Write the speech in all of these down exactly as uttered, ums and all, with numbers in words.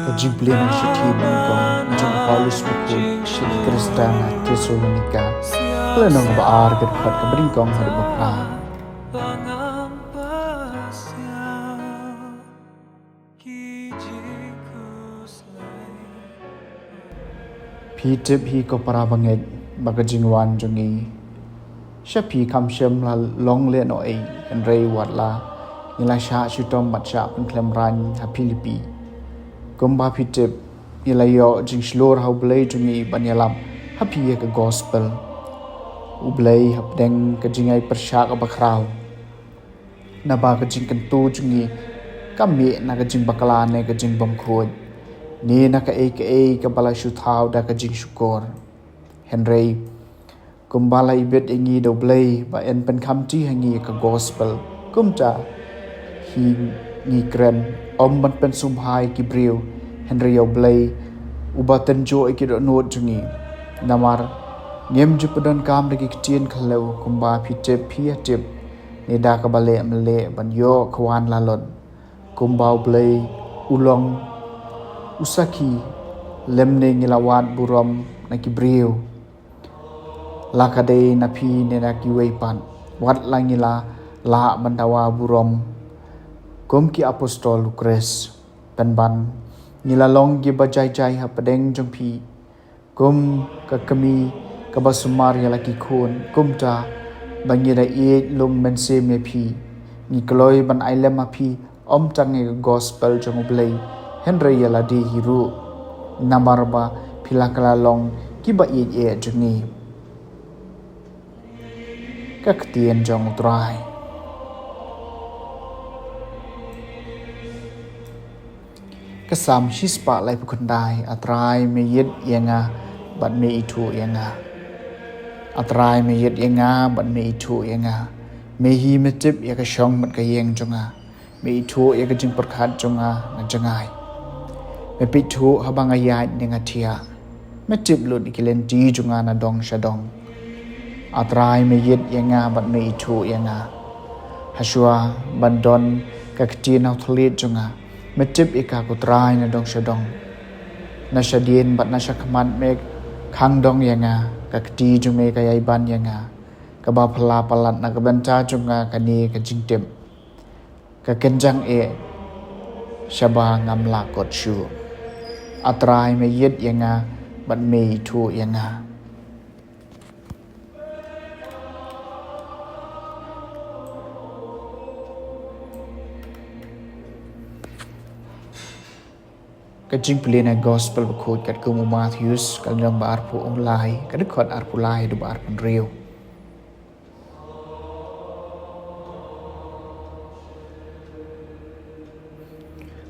Ka jingplie na ka shithi banyngkong jong u Paulus bakhuid sha ki Khristan ha Thessalonika, ka lynnong ba ar, ka dkhot kaba nyngkong haduh ba phra. Phi tip hi ko para bangeit, ba ka jingwan jong ngi sha phi kam shym la long lehnohei, hynrei wat la ngi la shah shitom bad shah pynkhlem rain ha Philippi. Kumba phi tip, ngi la ïoh jingshlur ha U Blei jong ngi ban ïalap ha phi ïa ka gospel U Blei hapdeng ka jingïapyrshah kaba khraw. Naba ka jingkyntu jong ngi kam mih na ka jingbakla ne ka jingbymkhuid, ne na kaei kaei kaba la shu thaw da ka jingshukor. Hynrei kumba la ibit ïa ngi da U Blei ba yn pynkhamti ha ngi ïa ka gospel, kumta hi ngi kren, ym ban pynsumha ïa ki briew, hynrei ïa U Blei uba tynjuh ïa ki dohnud jong ngi. Namar ngim ju pyndonkam da ki ktien khlaw, kumba phi tip phi ïa tip, ne da kaba leh mynleh ban ïoh ka wan la lut. Kumba U Blei u long u sakhi, lymne ngi la wad burom na ki briew, la ka dei na phi ne na kiwei pat, wat la ngi la lah ban dawa burom kum ki apostol U Khrist. Pynban ngi la long kiba jai jai hapdeng jong phi, kum ka kmie kaba sumar ïa la ki khun, kumta ba ngi da ïeit lung mynsiem ïa phi. Ngi kloi ban ai lem ha phi, ym tang ïa ka gospel jong U Blei, hynrei ïa lade hi ruh, namar ba phi la kylla long kiba ïeit eh jong ngi. Ka ktien jong U Trai. Ka Salm shispah laiphew khyndai. A Trai, me ïeit ïa nga bad me ithuh ïa nga. A Trai, me ïeit ïa nga bad me ithuh ïa nga. Me hi me tip ïa ka shong bad ka ïeng jong nga. Me ithuh ïa ka jingpyrkhat jong nga na jngai. Me peit thuh haba nga ïaid ne nga thiah. Me tip lut ïa ki lynti jong nga na dong sha dong. A Trai, me ïeit ïa nga bad me ithuh ïa nga. Hashwa ban don ka ktien na u thylliej jong nga, me tip ïa ka, ko Trai, na dong sha dong. Na shadien bad na shakhmat me khang dong ïa nga, ka kti jong me ka ïai ban ïa nga. Kaba phylla palat na ka bynta jong nga kane ka jingtip, ka kynjang eh shaba ngam lah kot shuh. A Trai, me ïeit ïa nga bad me ithuh ïa nga. Ka jingpule na gospel bakhuid katkum u Mathaios, ka lynnong ba arphew lai, ka dkhot arphew lai haduh ba arphew hynriew.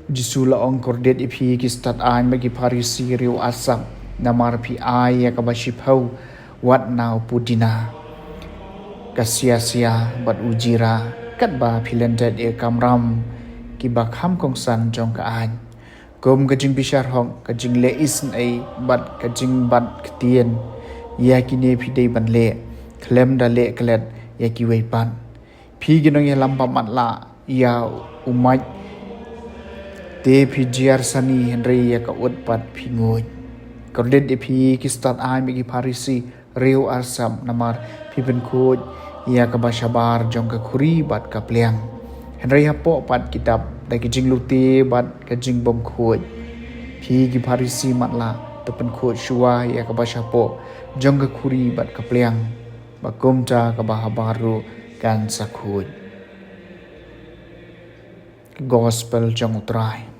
U Jisu la ong, kordit ïa phi ki stad aiñ bad ki Pharisi, riew arsap, namar phi ai ïa kaba shiphew wat na u pudina, ka sia sia bad u jira, katba phi lyndet ïa ka kamram kiba kham kongsan jong ka aiñ. Kum ka jingbishar hok, ka jingleh isynei bad ka jingbat ktien, ïa kine phi dei ban leh, khlem da leh klet ïa kiwei pat. Phi ki nongïalam ba matlah ïa u mait, te phi jia sani, hynrei ïa ka ud pat phi nguid. Kordit ïa phi ki stad aiñ bad ki Pharisi, riew arsap, namar phi pynkhuid ïa kaba shabar jong ka khuri bad ka pliang, hynrei hapoh pat ki dap da ki jinglute bad ka jingbymkhuid. Phi ki Pharisi matlah, to pynkhuid shuwa ïa kaba shapoh jong ka khuri bad ka pliang, ba kumta kaba habar ruh kan sa khuid. Gospel jong U Trai.